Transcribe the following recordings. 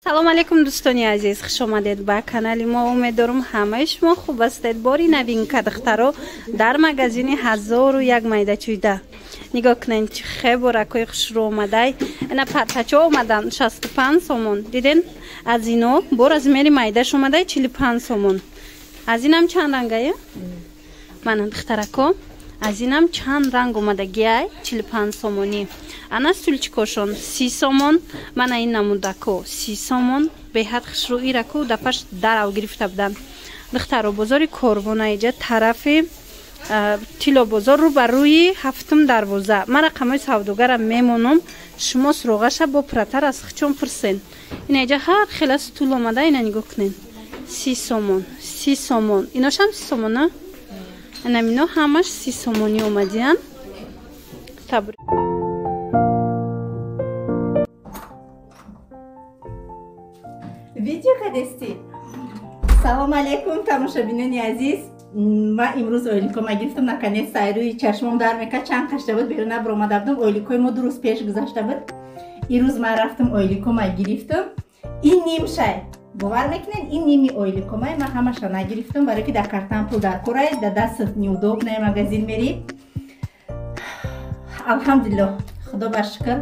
Салом алейкум, дӯстони азиз, хуш омадед ба канали мо. Умеддорум, ҳамаи шумо хуб ҳастед. Бори новинка, духтаро, дар магазини ҳазору як майдачӯйда. Нигоҳ кунед, чӣ хеборакҳои хушрӯ омадай. Ина партачо омадан 65 сомон. Диден, аз ино бо размери майдаш омадай 45 сомон. Аз инам чанд рангая? Мана, духтарако, аз инам чанд ранг омадагиай, 45 сомонӣ. Ана стульчикошон 30 сомон. Мана ин намудако 30 сомон, беҳад хушрӯ. Ираку дафаш дарав гирифта будан. Духтаро, бозори Корвона, иҷа тарафи Тилобозор, рӯ ба рӯи ҳафтум дарвоза. Ман рақамҳои савдогарам мемонам, шумо суроғаша бо пурратар аз хичон пурсен. Ина иҷа ҳар хела стул омада. Ина нигоҳ кунен, 30 сомон, 30 сомон. Иношам 30 сомона. Инамино ҳамаш 30 сомонӣ омадиян. Табрик. Видео кадестӣ. Салом алейкум, тамошобинони азиз. Ман имрӯз ойликома гирифтам. Наконец сайрӯи чашмом дар мекард, чанд қашта буд, берун набаромада будам. Ойликои мо 2 рӯз пеш гузашта буд. Ирӯз ман рафтам, ойликома гирифтам. Ин нимшай, бовар мекунед, ин ними ойликомай. Ман ҳамаша нагирифтам, барое ки дар картам пул дар корай, да дастат неудобно, магазин мерӣ. Алҳамдулиллоҳ, худо бар шукр.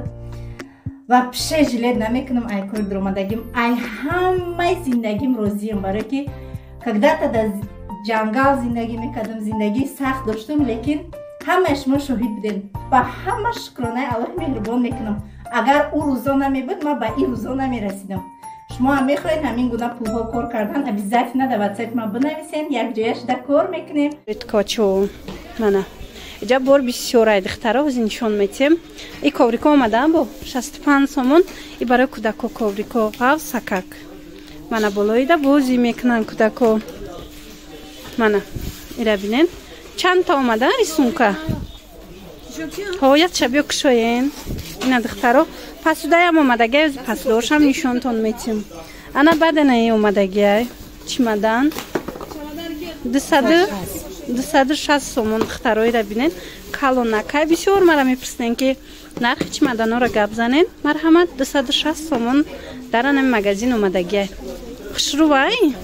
Вообще жалеть намекунам ай кори дуромадагим, ай ҳамаи зиндагим розиям, барое ки когда-то дар ҷангал зиндагӣ мекардам, зиндагии сахт доштам, лекин ҳамаи шумо шоҳид будем. Ба ҳама шукронаи Аллоҳи меҳрубон мекунам. Агар ӯ рӯзо намебуд, ман ба ин рӯзо намерасидам. Шумо ҳам мехоҳед ҳамин гуна пулҳо кор кардан, обязательно дар ватсапи ман бинависен, якҷоя шуда кор мекунем. Ткачо, мана иҷа бор бисёрай, духтаро, ҳози нишон метем. И коврико омадаам бо 65 сомон. И барои кӯдако коврико, ғафсакак. Мана, болоида бозӣ мекунанд кӯдако. Мана, ира бинен, чандта омада рисунка. Ҳоятша биё кушоен. Ина, духтаро, пасудаям омадагиай, пасудоршам нишонтон метем. Ана баданаи омадагиай чимадан 260 сомон. Духтароира бинен, калонакай. Бисёр мара мепурсиден, ки нархи чимаданора гап занен. Марҳамат, 260 сомон дар анами магазин омадагиай. Хушрӯвай.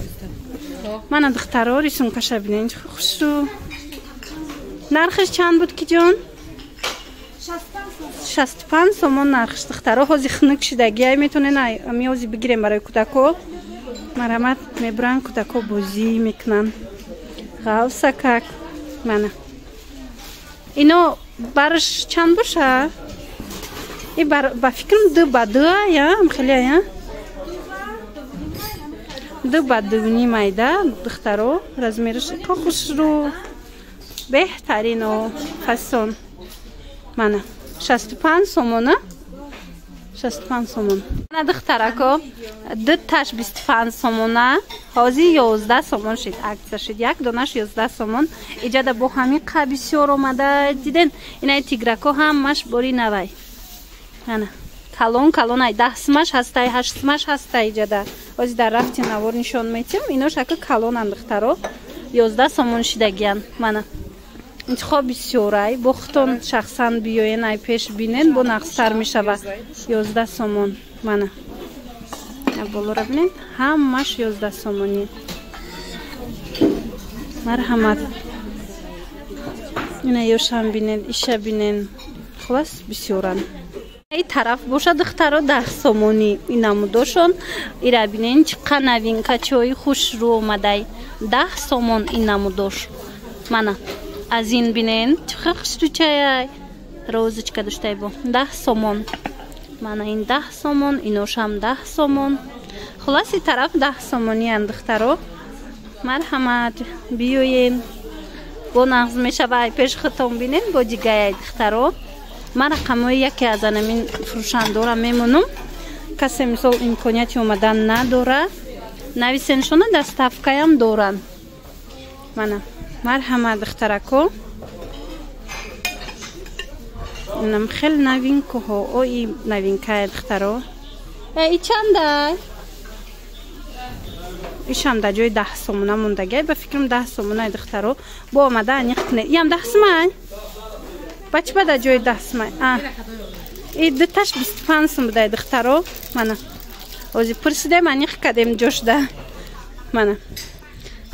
Мана, духтаро, рисункаша бинен, хушрӯ. Нархиш чанд буд, ки ҷон? 65 сомон нархиш, духтаро. Ҳози хунук шидагиай, метонен ами ҳози бигирем барои кӯдако. Марҳамат, мебуранд, кӯдако бозӣ мекунанд. Ғавсакак, мана ино барш чанд боша? И ба фикрам 2 ба 2, я хеле, я 2 ба 2.5 майда. Духтаро, размераш ко хушрӯ, беҳтарино фасон. Мана, 65 сомона, 65 сомон. Мана, духтарако, дуташ 25 сомона, ҳозир 11 сомон шид, акция шид, як донаш 11 сомон. Иҷада бо ҳамин қа бисёр омада, диден. Инаи тиграко ҳамаш бори навай. Ана калон калон, ай 10 сумаш ҳастай, 8 сумаш ҳастай. Иҷада ҳозир дар рафти навор нишон метиҳам. Ино шакл калонан, духтаро, 11 сомон шидагиян. Мана, интихоб бисёрай, бо худтон шахсан биёен, ай пеш бинен, бо нақстар мешава. 11 сомон. Мана, болора бинен, ҳамаш 11 сомонӣ. Марҳамат, ина ёшам бинен, иша бинен, хулас бисёранд. И тараф боша, духтаро, 10 сомонӣ ин намудошон. Ира бинен, чӣ қа новинка чои хушрӯ омадай, 10 сомон ин намудош. Мана, аз ин бинен, чӣ қа хушрӯчаяй, розочка доштай, бо 10 сомон. Мана, ин 10 сомон, иношам 10 сомон. Хулас, и тараф 10 сомониян, духтаро. Марҳамат, биёен, бо нағз мешава, ай пеш худтон бинен, бо дигаяй. Духтаро, ман рақамҳои яке аз анамин фурӯшандора мемонам. Касе, мисол, имконияти омадан надора, нависеншона, доставкаям доранд. Мана, марҳамат, духтарако, инам хел новинкаҳо. Ои новинкае, духтаро. И чандай? Ишам дар ҷои 10 сомона мондагиай, ба фикрам, 10 сомонаи. Духтаро, бо омада аниқ кунед. Иам 10 сумай? Ба чӣ ба дар ҷои 10 сумай? И дуташ 25 сум будай, духтаро. Мана, Ози пурсидем, аниқ кадем ҷошда. Мана.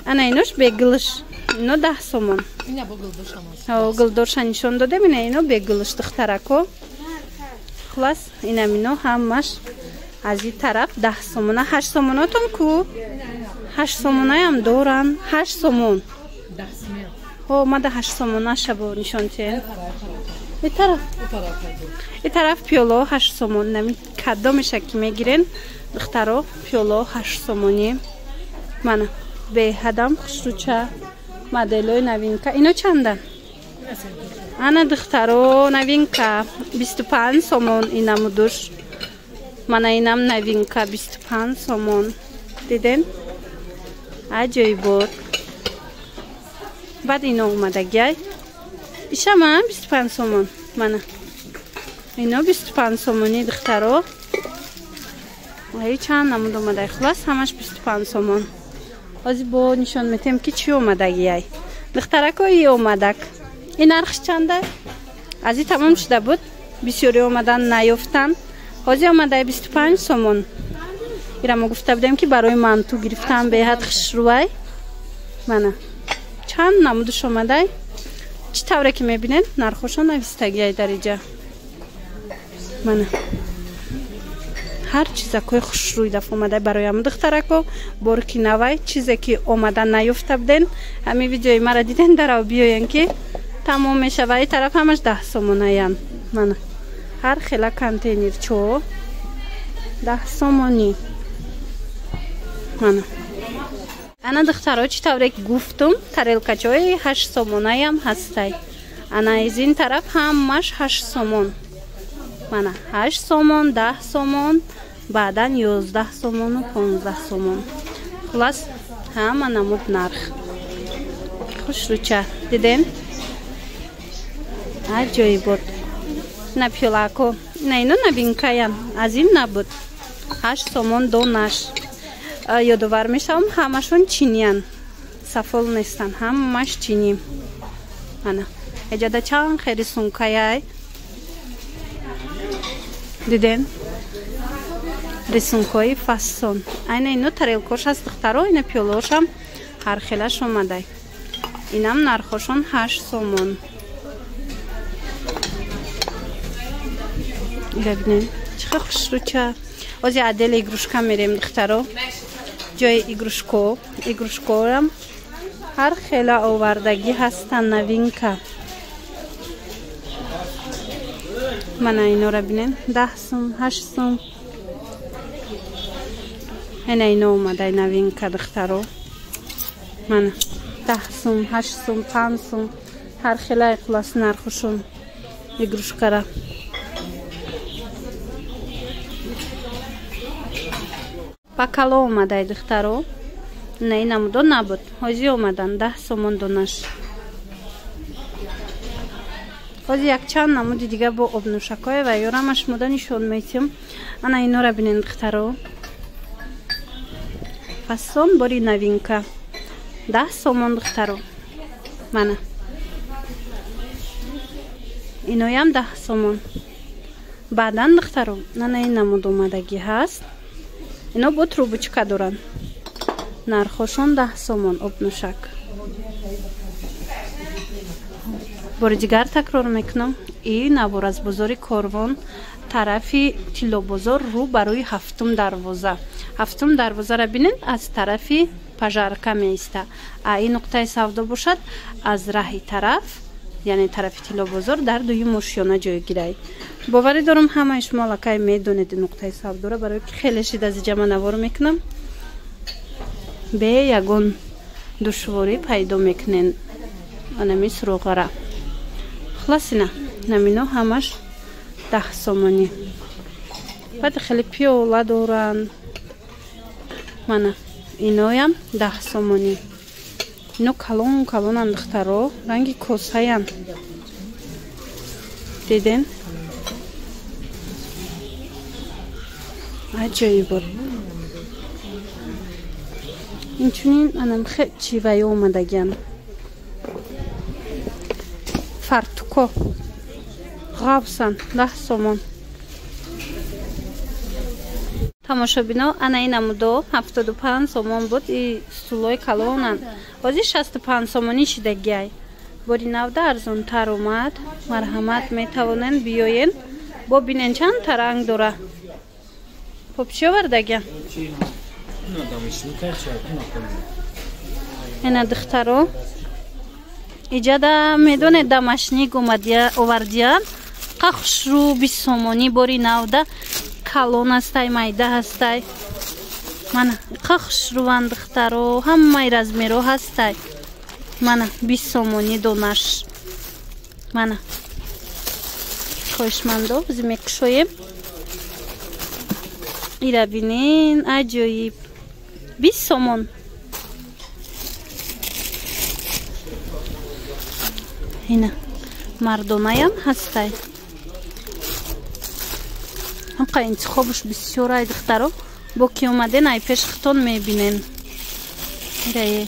Ана инош бегилш. Ино 10 сомон. Гулдорша нишон додем, ина ино бегилш духтарако. Хулас, инам ино ҳамаш аз ин тараф 10 сомона. 8 сомонотон ку? 8 сомонаям доран. 8 сомон. Ҳо, мада 8 сомона шабо нишон тиҳем. И тараф. И тараф пиёло 8 сомон. Нами кадомеша ки мегирен, духтаро, пиёло 8 сомонӣ. Мана беҳадам хушрӯча моделои новинка. Ино чанда? Ана духтаро, новинка 25 сомон инамудуш. Мана инам новинка 25 сомон. Диден? Аҷоибот. Баъд ино омадагиай. Ишама 25 сомон. Мана. Ино 25 сомони духтаро. Ай чанд намуд омадай. Хулас ҳамаш 25 сомон. Ҳозир бо нишон метем ки чӣ омадагиай. Духтарако и омадак. Ин нархш чанда? Аз и тамом шуда буд. Бисёри омадан наёфтан. Ҳозир омадай 25 сомон. Ира мо гуфта будем ки барои манту гирифтан беҳад хушрӯвай. Мана. Чанд намудаш омадай? Чӣ тавре ки мебинед, нархошон навистагиай дар иҷа. Мана. Ҳар чизакои хушрӯй даф омадай барои ҳам духтарако. Бор ки навай, чизе ки омада наёфта буден, ҳамин видеои мара диден, дарав биёен ки тамом мешава. И тараф ҳамаш 10 сомонаян. Мана. Ҳар хела контейнерчо 10 сомонӣ. Мана. Ана духтаро, чӣ тавре ки гуфтум, тарелкачои 8 сомонаям ҳастай. Ана из ин тараф ҳамаш 8 сомон. Мана 8 сомон, 10 сомон, баъдан 11 сомону 15 сомон. Хулас ҳама намуд нарх. Хушрӯча, дидем? Аҷоибот. На пиёлако, на ино новинкаян, аз ин набуд. 8 сомон донаш. Ёдовар мешавам, ҳамашон чиниян. Сафол нестан, ҳамаш чинӣ. Ана, эҷада чанд хели сумкаяй. Дидем? Рисункҳои фасон. Айна ино тарелкош ҳаст духтаро, ина пиёлошам ҳар хелаш омадай. Инам нархошон 8 сомон. Бибинем, чӣ хел хушрӯча. Ози отдели игрушка мерем духтаро. Ҷои игрушко, игрушкорам ҳар хела овардагӣ ҳастан, новинка. Мана инора бинем, 10 сум, 8 сум. Ина ино омадай новинка духтаро. Мана 10 сум, 8 сум, 5 сум, ҳар хела хулас нархушон игрушкара. Бакало омадай духтаро. На ин намудо набуд. Ҳозир омадан 10 сомон донаш. Ҳозир якчанд намуди дига бо обнӯшакҳое ва ёрамаш мода нишон метиҳем. Ана инора бинен духтаро. Фасон бори новинка. 10 сомон духтаро. Мана. Иноям 10 сомон. Баъдан духтаро, ана ин намуд омадагӣ ҳаст. Ино бо трубочка доранд. Нархошон 10 сомон обнӯшак. Бори дигар такрор мекунам, и навор аз бозори Корвон тарафи Тиллобозор рӯ барои 7-ум дарвоза. 7-ум дарвозаро бинед, аз тарафи пожарка меиста. А ин нуқтаи савдо бошад аз раҳи тараф, яъне тарафи Тиллобозор дар дуюм ошёна ҷойгирай. Боварӣ дорам ҳамаи шумо аллакай медонед ин нуқтаи савдоро, барои ки хеле шид аз иҷа ман навор мекунам. Бе ягон душворӣ пайдо мекунен анами суроғара. Хулас ина, намино ҳамаш 10 сомонӣ. Баъд хеле пиёла доранд. Мана иноям 10 сомонӣ. Ино калон калонанд духтаро, ранги косаянд. Диден? Аҷоибот. Инчунин анам хел чиваё омадагианд. Фартуко ғавсан 10 сомон. Тамошобино, ана ин намудо 75 сомон буд, и стулои калонанд. Ҳозир 65 сомонӣ шидагиай. Бори навда арзонтар омад. Марҳамат, метавонен биёен. Бо бинен чанд та ранг дора. Хоб, чӣ овардагия? Ина, духтаро, иҷада медонед, домашник овардиян, қа хушрӯ, 20 сомонӣ. Бори навда калон ҳастай, майда ҳастай. Мана, қа хушрӯванд, духтаро, ҳамаи размеро ҳастай. Мана, 20 сомонӣ донаш. Мана, хоҳишмандо, бизи мекушоем. Ира бинен, аҷоиб, 20 сомон. Ина, мардонаям ҳастай. Ҳамқа интихобуш бисёр ай, духтаро. Бо ки омаден, ай пеш хитон мебинен. Ирае.